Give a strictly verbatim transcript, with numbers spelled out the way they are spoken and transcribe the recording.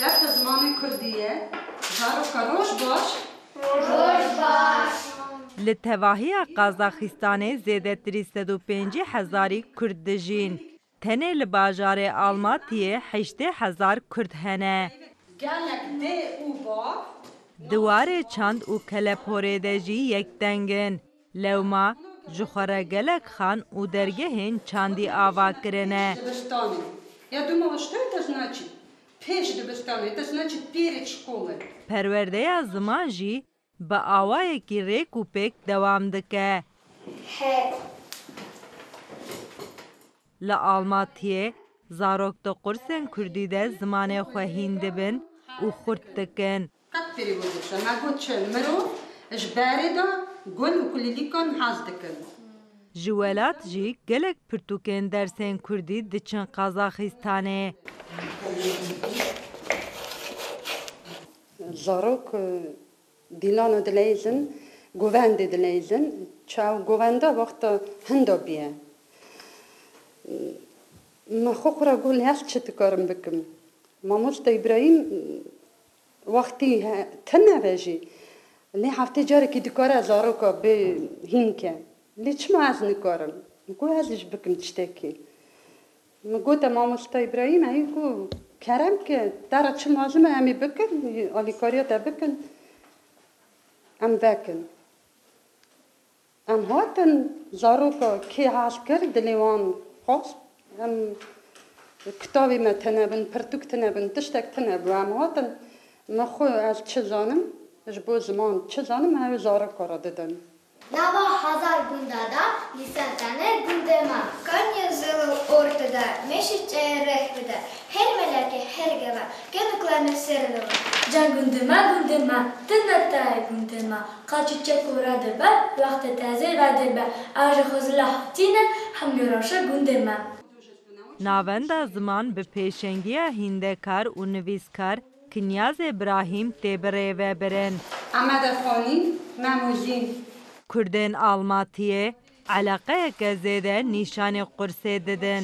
Dersa zimanê kurdî ye. Zaroka roj baş. Li tevahiya Qazaxistanê zêdetirî sed û pêncî hezarî Kurd dijîn. Tenê li bajarê Almatiyê heştê hezar Kurd hene. Gelek dê û bav. Di warê çand û keleporê de jî yekdeng in. Lewma ji xwe re gelek xan û dergehên çandî ava kirine. Dibistanê. Я думала, что это значит? Pêş dibistanê, это значит перед школой. Perwerdeya ziman jî bi awayekî rêk û pêk dewam dike. He. Li Almatiyê zarok di qursên kurdî de zimanê xwe hîn dibin û xurt dikin. Как переводится? Me got çi? Mirov ji berê de gul û kulîlîkan hez dikin. Ji welat jî gelek pirtûkên dersên kurdî diçin Qazaxistanê. Zarok e, dîlana dileyzin, govendê dileyzin. Çaw govenda wexta hinda biye. Me xwe xwe re got, lê ez çi dikarim bikim? Mamoste Îbrahîm wextî he- tune be jî, lê heftê carekî dikare zaroka bê hîn ke. Lê çima ez nikarim? Got, ez jî bikim tiştekî. Min gote mamosta Îbrahîm, ey ku kerem ke, te re çi lazim e, em ê bikin, alîkariya te bikin, em vekin. Em hatin, zaroka kê hez kir, dilê wan xwest. Em kitabê me tune bin, pirtûk tune bin, tiştek tune bû. Em hatin, min xwe ez çi zanim, ji bo ziman çi zanim, ew ê zaroka re didin. Nava hazar gunda da, lîsa tane gundê ma. Kanye zelo ortada, meşi çeye reh bide. Her meleke, her geva, kenu klame ser lova. Can gundê ma, gundê ma, tine taye gundê ma. Qaçî çek ora de be, wextê tezê ve de be. Aje xozila hatine, hem yorevşe gundê ma. Navenda ziman bi pêşengiya hîndekar û nivîskar Kinyazê Brahîm tê birêvebirin. Amade xanî, memûjîn. Kurdên Almatiyê eleqeyeke zêde nîşanî qursê didin.